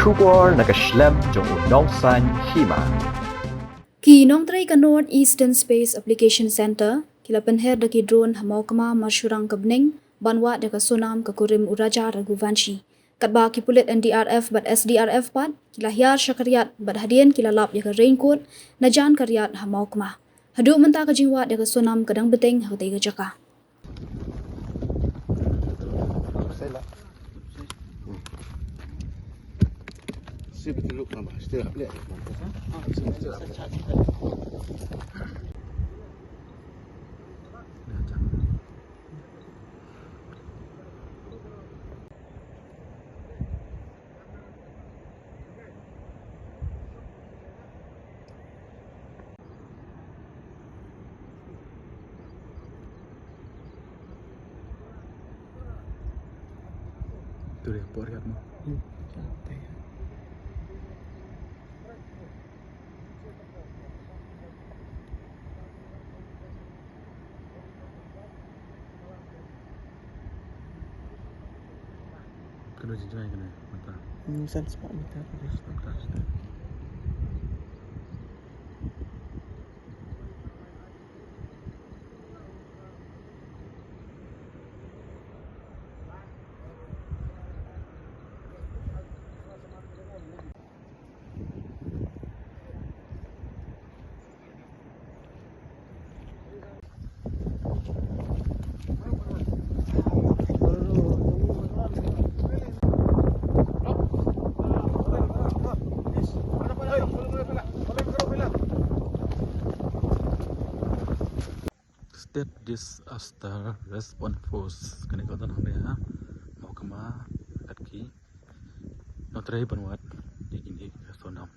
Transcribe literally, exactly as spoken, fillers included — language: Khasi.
Khubor na ka shlem jong u nongsaiñ hima. Ki nongtrei ka North Eastern Space Application Centre ki la pynher da ki drone ha Mawkma marshurang ka bneng ban wad ïa ka Sonam ka kurim u Raja Raghuvanshi. Katba ki pulit N D R F bad S D R F pat ki la hiar sha Khariat bad hadien ki la lap ïa ka raincoat na jan Khariat ha Mawkma. Haduh mynta ka jingwad ïa ka Sonam ka dang bteng ha katei ka jaka. Tu dia, por kat mo. Kano jingjngai kane mynta? Hmm, san spah meter. San spah meter. State Disaster Response Force kane ka don hangne ha Mawkma, kat ki nongtrei ban wad ïa kine ki Sonam.